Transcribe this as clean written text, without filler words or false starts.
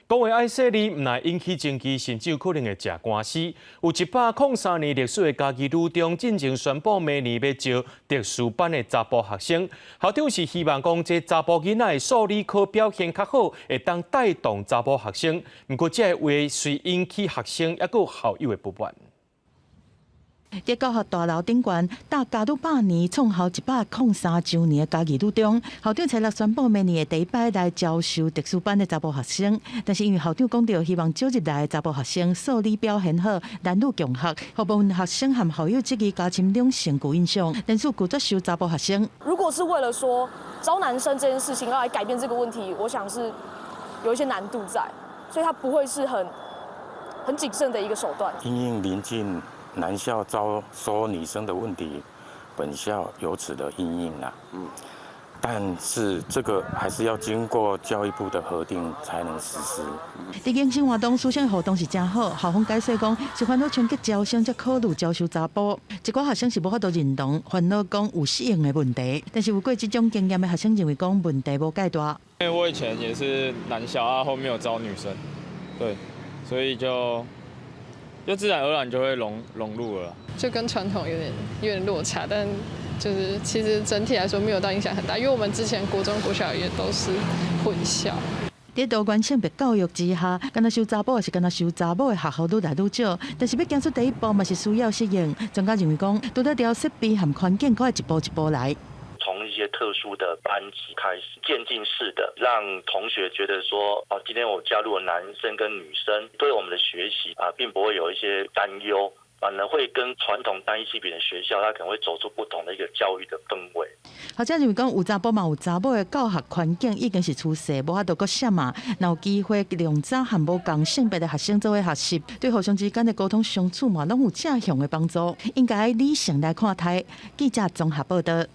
講話愛細膩，毋但引起爭議，甚至有可能會食官司。有103年歷史的嘉義女中，進前宣布明年欲招特殊班的查埔學生。校長是希望講，這查埔囡仔的數理科表現較好，會當帶動查埔學生。毋過，這个話雖引起學生抑閣校友的不滿。佇教學大樓頂懸，搭嘉女百年創校103週年的嘉義女中，校長初六宣布明年會第一擺來招收特殊班的查埔學生，但是因為校長講著希望招入來的查埔學生數理表現好，男女共學，予部分學生和校友質疑加深兩性舊印象，因此拒絕收查埔學生。如果是為了說招男生這件事情要來改變這個問題，我想是有一些難度在，所以他不會是很謹慎的一個手段。因應臨近男校招收女生的問題，本校有此的因應啦。但是這個還是要經過教育部的核定才能實施。佇迎新活動師生互動是誠好，校方解釋講是煩惱衝擊招生，才考慮招收查埔。一寡學生是無法度認同，煩惱講有適應的問題。但是有過這種經驗的學生認為講問題無蓋大。因為我以前也是男校啊，後面有招女生，對，所以就自然而然就會融入了，就跟傳統有點落差，但就是其實整體來說沒有到影響很大，因為我們之前國中、國小也都是混校。佇多元性別教育之下，干焦收查埔抑是干焦收查某的學校愈來愈少，但是欲行出第一步嘛是需要適應。專家認為講，除了調設備和環境，閣愛一步一步來。從一些特殊的班級開始，漸進式的讓同學覺得說，哦，今天我加入了男生跟女生，對我們的學習啊，並不會有一些擔憂，反而會跟傳統單一性別的學校，它可能會走出不同的一個教育的氛圍。學者認為講，有查埔嘛有查某的教學環境已經是趨勢，無法度閣閃嘛。若有機會讓查和無仝性別的學生做伙學習，對互相之間的溝通相處嘛，攏有正向的幫助。應該理性來看待。記者綜合報道。